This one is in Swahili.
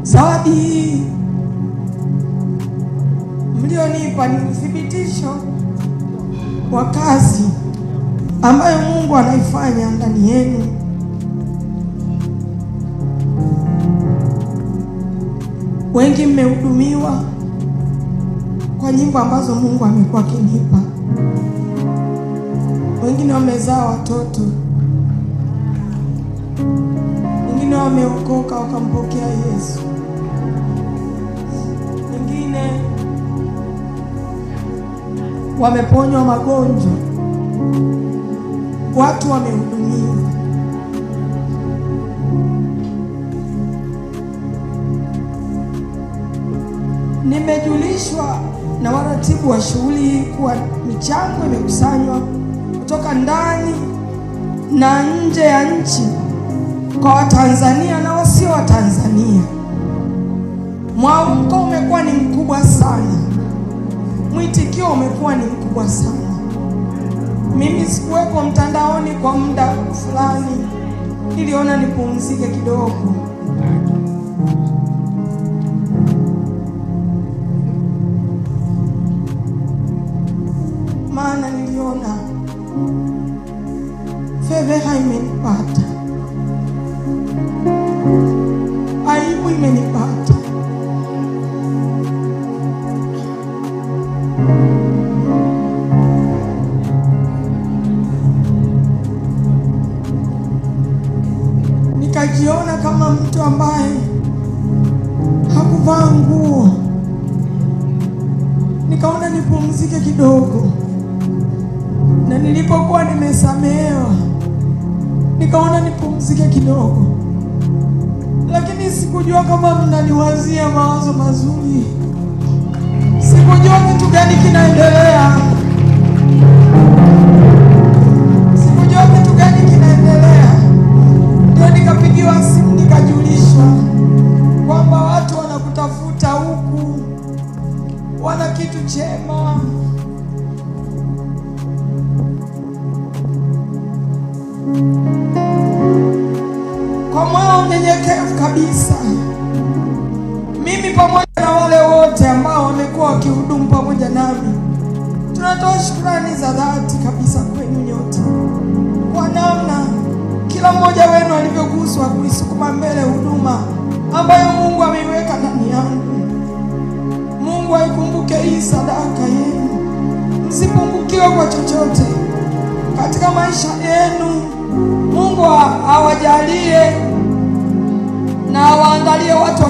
Zawadi hii mlionipa ni uthibitisho wa kazi ambayo Mungu anaifanya ndani yenu. Wengi mmehudumiwa kwa nyimbo ambazo Mungu amekuwa akinipa. Wengine wamezaa watoto, wengine wameokoka wakampokea Yesu, wengine wameponywa magonjwa, watu wamehudumiwa. Nimejulishwa na waratibu wa shughuli hii kuwa michango imekusanywa kutoka ndani na nje ya nchi kwa Watanzania na wasio wa Tanzania. Mwamko umekuwa ni mkubwa sana, mwitikio umekuwa ni mkubwa sana. Mimi sikuwepo mtandaoni kwa muda fulani, niliona nipumzike kidogo. Maana niliona fedheha imenipata, aibu imenipata. Nikajiona kama mtu ambaye hakuvaa nguo. Nikaona nipumzike kidogo. Na nilipokuwa nimesamehewa, nikaona nipumzike kidogo. Lakini sikujua kama mnaniwazia mawazo mazuri. Sikujua kitu gani kinaendelea. Sikujua kitu gani kinaendelea. Ndio nikapigiwa simu nikajulishwa kwamba watu wanakutafuta huku, wana kitu chema. Kwa moyo mnyenyekevu kabisa, mimi pamoja na wale wote ambao wamekuwa wakihudumu pamoja nami, tunatoa shukrani za dhati kabisa kwenu nyote kwa namna kila mmoja wenu alivyoguswa kuisukuma mbele huduma ambayo Mungu ameiweka ndani yangu. Mungu aikumbuke hii sadaka yenu, msipungukiwe kwa chochote katika maisha yenu. Mungu awajalie na awaandalie watu